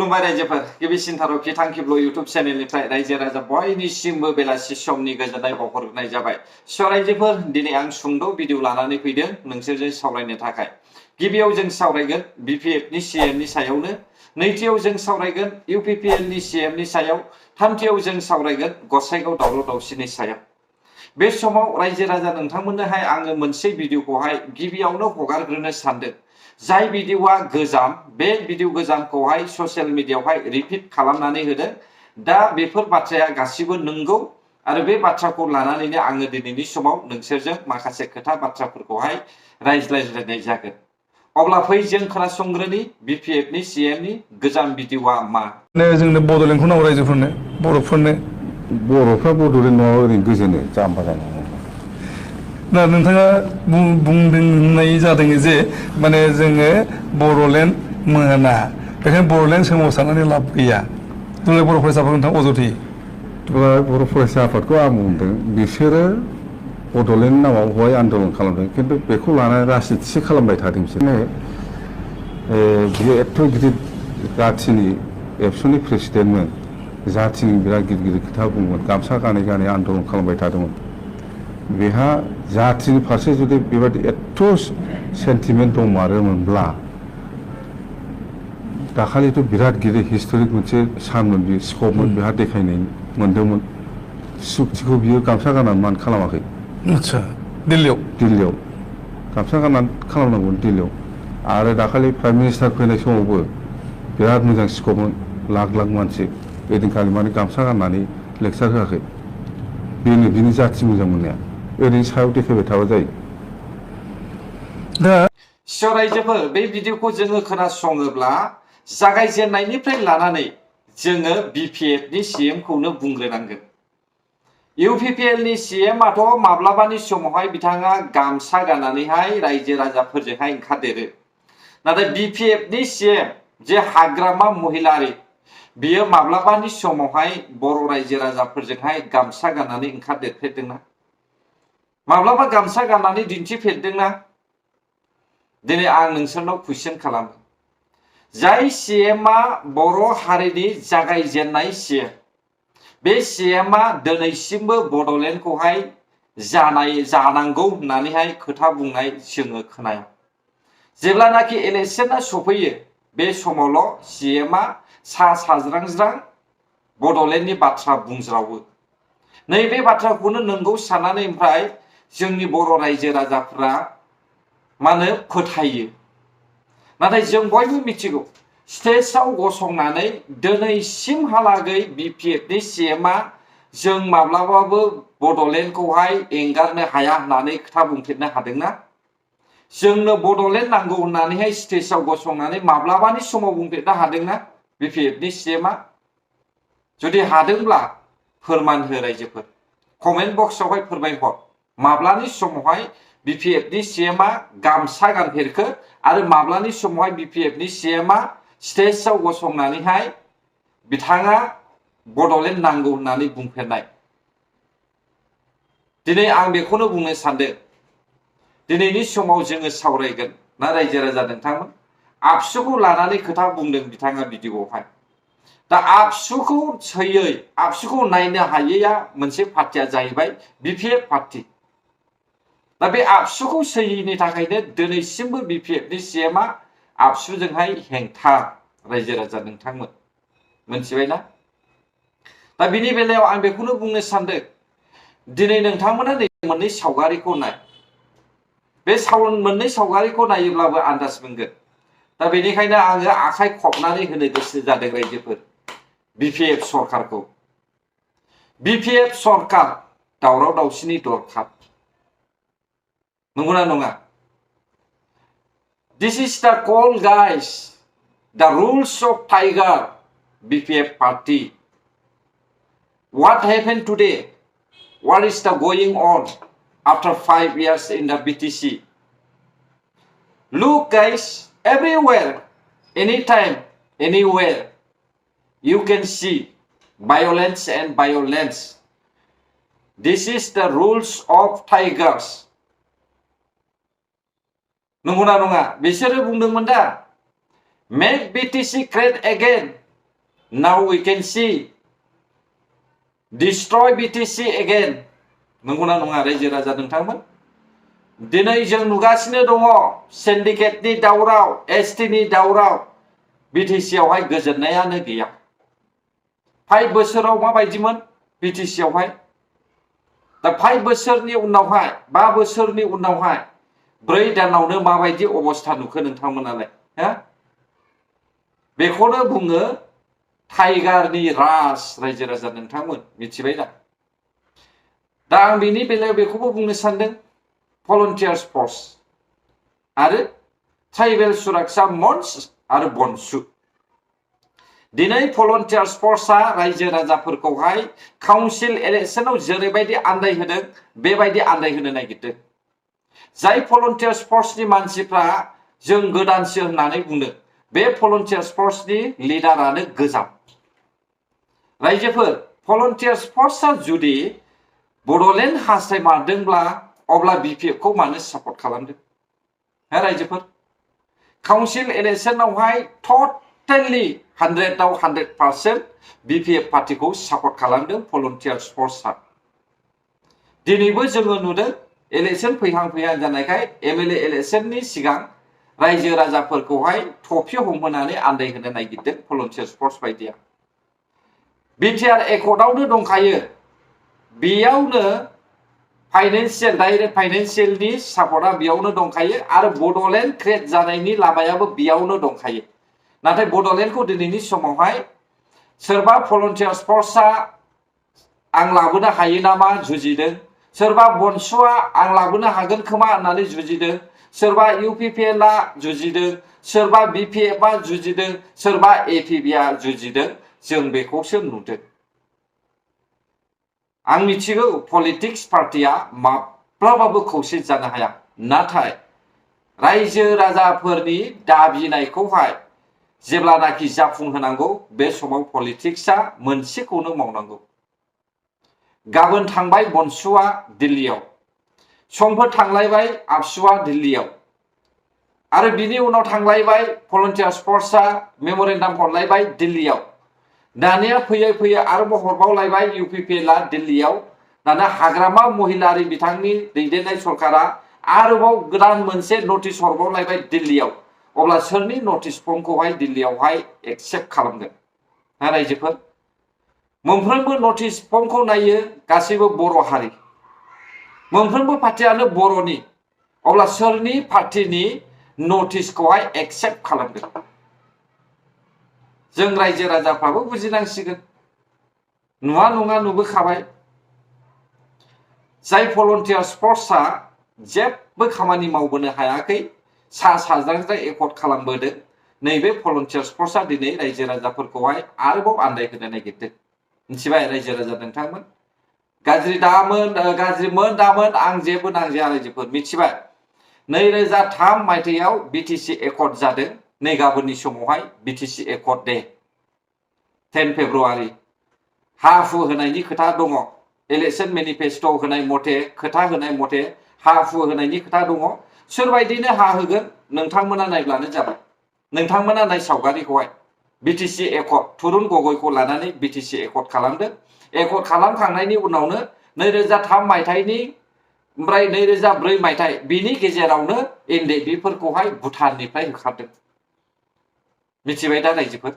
खुलुमबाय रायजोफोर गिबिसिनथाराव थांखिब्ल इउट्यूब चेनेलनिफ्राय रायजो राजा बयनिसिमबो बेलासि समनि गोजोननाय बावहरनाय जाबाय। रायजोफोर दिनै आं सुंद' भिडिअ लानानै फैदों नोंसोरजों सावरायनो थाखाय। गिबियाव जों सावरायगोन बिपिएफनि सीएमनि सायावनो, नैथियाव जों सावरायगोन इउपिपिएलनि सीएमनि सायाव, थामथियाव जों सावरायगोन गसाइगाव दावराव दावसिनि सायाव। बे समाव रायजो राजा नोंथांमोननोहाय आङो मोनसे भिडिअखौहाय गिबियावनो हगारग्रोनो सानदों। जाय भिडिअआ गोजाम, बे भिडिअ गोजामखौहाय ससियेल मिडियायावहाय रिपिट खालामनानै होदों। दा बेफोर बाथ्राया गासिबो नंगौ आरो बे बाथ्राखौ लानानैनो आङो दिनैनि समाव नोंसोरजों माखासे खोथा बाथ्राफोरखौहाय रायज्लायनाय जागोन। अब्ला फै जों खोनासंग्रोनि बिपिएफनि सीएमनि गोजाम भिडिअआ मा। जोंनो बड'लेण्डखौ नांगौ रायजोफोरनो, बर'फोरनो। बर'फ्रा बड'लेण्ड नङाबा ओरैनो गोजोनो जाम्बा जानांगौ। दा नोंथाङा बुंनाय जादों जे माने जोङो बड'लेण्ड मोना, बेखायनो बड'लेण्ड सोमावसारनानै लाब गैया। दुलाराय बर' फरायसा आफाद नोंथां अजथि। दुलाराय बर' फरायसा आफादखौ आं बुंदों, बिसोरो बड'लेण्ड नामाव बेवहाय आन्दलन खालामदों, खिन्थु बेखौ लानानै राजनितिसो खालामबाय थादों बिसोरनो। बियो एथ' गिदिर जाथिनि एबसुनि प्रेसिडेन्टमोन, जाथिनि बिराद गिदिर गिदिर खोथा बुङोमोन, गामसा गानै गानै आन्दलन खालामबाय थादोंमोन। बेहा जाथिनि फारसे जुदि बेबायदि एथ' सेन्टिमेन्ट दंमारोमोनब्ला दाखालिथ' बिराद गिदिर हिस्टरिक मोनसे सानमोन, बे स्कपमोन, बेहा देखायनाय मोन्दोंमोन। सुक्तिखौ बियो गामसा गाननानै मानो खालामाखै? आच्छा, दिल्लीयाव गामसा गाननानै खालामनांगौमोन दिल्लीयाव। आरो दाखालि प्राइम मिनिस्टार फैनाय समावबो बिराद मोजां स्कपमोन, लाख लाख मानसि, ओइदिनखालि माने गामसा गाननानै लेक्सार होआखै। बेनो बिनि जाथि मोजां मोननाया, ओरैनो सायाव देखायबाय थाबा जायो। दा रायजोफोर बे भिडिअखौ जोङो खोनासङोब्ला जागायजेननायनिफ्राय लानानै जोङो बिपिएफनि सीएमखौनो बुंग्रोनांगोन। इउपिपिएलनि सीएमआथ' माब्लाबानि समावहाय बिथाङा गामसा गाननानैहाय रायजो राजाफोरजोंहाय ओंखारदेरो। नाथाय बिपिएफनि सीएम जे हाग्रामा महिलारि, बियो माब्लाबानि समावहाय बर' रायजो राजाफोरजोंहाय गामसा गाननानै ओंखारदेरफेरदोंना? माब्लाबा गामसा गाननानै दिन्थिफेरदोंना? दिनै आं नोंसोरनाव कुइसन खालामो। जाय सीएमआ बर' हारिनि जागायजेननाय सीएम, बे सीएमआ दिनैसिमबो बड'लेण्डखौहाय जानांगौ होननानैहाय खोथा बुंनाय जोङो खोनाया। जेब्लानाखि इलेक्शना सफैयो, बे समावल' सीएमआ सा साज्रांज्रां बड'लेण्डनि बाथ्रा बुंज्रावो। नैबे बाथ्राखौनो नंगौ साननानै ओमफ्राय जोंनि बर' रायजो राजाफ्रा फोथायो। नाथाय जों बयबो मिथिगौ, स्टेजआव गसंनानै दिनैसिमहालागै बिपिएफनि सीएमआ जों माब्लाबाबो बड'लेण्डखौहाय एंगारनो हाया होननानै खोथा बुंफेरनो हादोंना? जोंनो बड'लेण्ड नांगौ होननानैहाय स्टेजआव गसंनानै माब्लाबानि समाव बुंफेरनो हादोंना बिपिएफनि सीएमआ? जुदि हादोंब्ला फोरमान हो रायजोफोर, कमेन्ट बक्सआवहाय फोरमायहर। माब्लानि समावहाय बिपिएफनि सीएमआ गामसा गानफेरखो आरो माब्लानि समावहाय बिपिएफनि सीएमआ स्टेजआव गसंनानैहाय बिथाङा बड'लेण्ड नांगौ होननानै बुंफेरनाय? दिनै आं बेखौनो बुंनो सानदों। दिनैनि समाव जोङो सावरायगोन ना रायजो राजा नोंथांमोन? आबसुखौ लानानै खोथा बुंदों बिथाङा भिडिअआवहाय। दा आबसुखौ सैयै, आबसुखौ नायनो हायैया मोनसे पार्टिया जाहैबाय बिपिएफ पार्टी। दा बे आबसुखौ सैयैनि थाखायनो दिनैसिमबो बिपिएफनि सीएमआ आबसुजोंहाय हेंथा रायजो राजा नोंथांमोन, मोनथिबायना? दा बिनि बेलायाव आं बेखौनो बुंनो सानदों, दिनै नोंथांमोना नै मोननै सावगारिखौ नाय। बे मोननै सावगारिखौ नायोब्लाबो आन्दाज मोनगोन। दा बेनिखायनो आङो आखाइ खबनानै होनो गोसो जादों रायजोफोर, बिपिएफ सरकारखौ। बिपिएफ सरकार दावराव दावसिनि दरखार, नंगौना नङा? This is the call, guys. The rules of Tiger, BPF party. What happened today? What is the going on after 5 years in the BTC? Look, guys, everywhere, anytime, anywhere, you can see violence and violence. This is the rules of Tigers. नंगौना नङा? बिसोरो बुंदोंमोन दा, make BTC great again, now we can see destroy BTC again नंगौना नङा रायजो राजा नोंथांमोन दिनै जों नुगासिनो दङ सिन्डिकेटनि दावराव एसटिनि दावराव BTC आवहाय गोजोननायानो गैया 5 बोसोराव माबायदिमोन BTC आवहाय दा 5 बोसोरनि उनावहाय 5 बोसोरनि उनावहाय 4 दानावनो माबायदि अबस्था नुखो नोंथांमोनालाय हा बेखौनो बुङो टाइगारनि राज रायजो राजा नोंथांमोन मिथिबाय दा आं बेनि बेलायाव बेखौबो बुंनो सानदों भलन्टियार्स फर्स आरो ट्राइबेल सुरक्षा मंच आरो बनसु दिनै भलन्टियार्स फर्सआ रायजो राजाफोरखौहाय काउन्सिल इलेक्शनाव जेरैबायदि आन्दायहोदों बेबायदि आन्दायहोनो नागिरदों जाय भलन्टियार्स फर्सनि मानसिफ्रा जों गोदानसो होननानै बुंदों बे भलन्टियार्स फर्सनि लिडारानो गोजाम रायजोफोर भलन्टियार्स फर्सआ जुदि बड'लेण्ड हास्थायमारदोंब्ला अब्ला BPF खौ मानो सापर्ट खालामदों हा रायजोफोर काउन्सिल इलेक्शनावहाय टटेलि 100आव 100% BPF पार्टिखौ सापर्ट खालामदों भलन्टियार्स फर्सआ दिनैबो जोङो नुदों इलेक्शन फैहां जानायखाय MLA इलेक्शननि सिगां रायजो राजाफोरखौहाय टफि हमहोनानै आन्दायहोनो नागिरदों भलन्टियार्स फर्स बायदिया बिटिआर एकर्डआवनो दंखायो बेयावनो फाइनेन्शियेल डाइरेक्ट फाइनेन्शियेलनि सापर्टआ बेयावनो दंखायो आरो बड'लेण्ड क्रिएट जानायनि लामायाबो बेयावनो दंखायो नाथाय बड'लेण्डखौ दिनैनि समावहाय सोरबा भलन्टियार्स फर्सआ आं लाबोनो हायो नामा जुजिदों सोरबा बनसुआ आं लाबोनो हागोन खोमा होननानै जुजिदों सोरबा UPPLआ जुजिदों सोरबा BPFआ जुजिदों सोरबा APBआ जुजिदों जों बेखौसो नुदों आं मिथिगौ पलिटिक्स पार्टिया माब्लाबाबो खौसे जानो हाया नाथाय रायजो राजाफोरनि दाबिनायखौहाय जेब्लानाखि जाफुंहोनांगौ बे समाव पलिटिक्सआ मोनसेखौनो मावनांगौ गाबोन थांबाय बनसुआ दिल्लीयाव समफोर थांलायबाय आबसुआ दिल्लीयाव आरो बिनि उनाव थांलायबाय भलन्टियार्स फर्सआ मेमोरेन्डाम हरलायबाय दिल्लीयाव दानिया फैयै आरोबाव हरबावलायबाय UPPLआ दिल्लीयाव दाना हाग्रामा महिलारि बिथांनि दैदेननाय सरकारा आरोबाव गोदान मोनसे नटिस हरबावलायबाय दिल्लीयाव अब्ला सोरनि नटिस फर्मखौहाय दिल्लीयावहाय एक्सेप्ट खालामगोन हा रायजोफोर मोनफ्रोमबो नटिस फर्मखौ नायो गासैबो बर' हारि मोनफ्रोमबो पार्टियानो बर'नि अब्ला सोरनि पार्टिनि नटिसखौहाय एक्सेप्ट खालामगोन जों रायजो राजाफ्राबो बुजिनांसिगोन नुवा नङा नुबोखाबाय जाय भलन्टियार्स फर्सआ जेबो खामानि मावबोनो हायाखै सा साज्रांज्रां एकर्ड खालामबोदों नैबे भलन्टियार्स फर्सआ दिनै रायजो राजाफोरखौहाय आरोबाव आन्दायहोनो नागिरदों मिथिबाय रायजो राजा नोंथांमोन गाज्रिमोन दामोन आं जेबो नांजाया रायजोफोर मिथिबाय 2003 मायथाइयाव BTC एकर्ड जादों नै गाबोननि समावहाय BTC एकर्ड दे 10 फेब्रुवारि हा हु होनायनि खोथा दङ इलेक्शन मेनिफेस्टो होनाय मथे खोथा होनाय मथे हा हु होनायनि खोथा दङ सोरबायदिनो हा होगोन नोंथांमोना नायब्लानो जाबाय नोंथांमोना नाय सावगारिखौहाय BTC एकर्ड तुरुन गगैखौ लानानै BTC एकर्ड खालामदों एकर्ड खालामखांनायनि उनावनो 2003 मायथाइनि ओमफ्राय 2004 मायथाइ बिनि गेजेरावनो NDPफोरखौहाय भुटाननिफ्राय होखारदों मिथिबाय दा रायजोफोर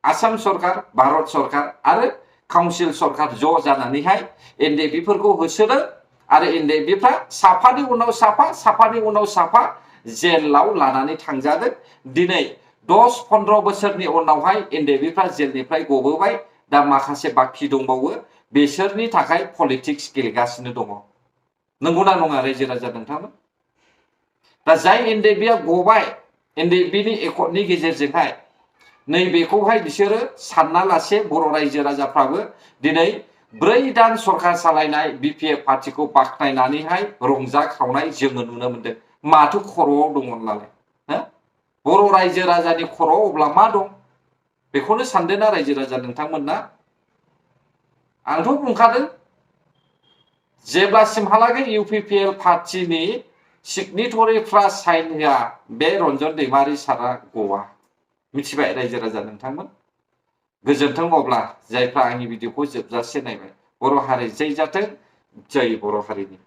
आसाम सरकार भारत सरकार आरो काउन्सिल सरकार ज' जानानैहाय NDPफोरखौ होसोदों आरो NDPफ्रा साफानि उनाव साफा जेलाव लानानै थांजादों दिनै 10-15 बोसोरनि उनावहाय NDPफ्रा जेलनिफ्राय गबोबाय दा माखासे बाखि दंबावो बिसोरनि थाखाय पलिटिक्स गेलेगासिनो दङ नंगौना नङा रायजो राजा नोंथांमोन दा जाय NDPआ गबाय NDPनि एकर्डनि गेजेरजोंहाय नैबेखौहाय बिसोरो सानना लासे बर' रायजो राजाफ्राबो दिनै 4 दान सरकार सालायनाय BPF पार्टिखौ बाख्नायनानैहाय रंजाखावनाय जोङो नुनो मोनदों माथो खर'आव दंमोनलाय हो बर' रायजो राजानि खर'आव अब्ला मा दं बेखौनो सानदोंना रायजो राजा नोंथांमोनना आंथ' बुंखादों जेब्लासिमहालागै UPPL पार्टिनि सिगनेटरिफ्रा साइन होआ बे रन्जन दैमारि सारा गवा मिथिबाय रायजो राजा नोंथांमोन गोजोन्थों अब्ला जायफ्रा आंनि भिडिअखौ जोबजासे नायबाय बर' हारि जै जाथों जय बर' हारिनि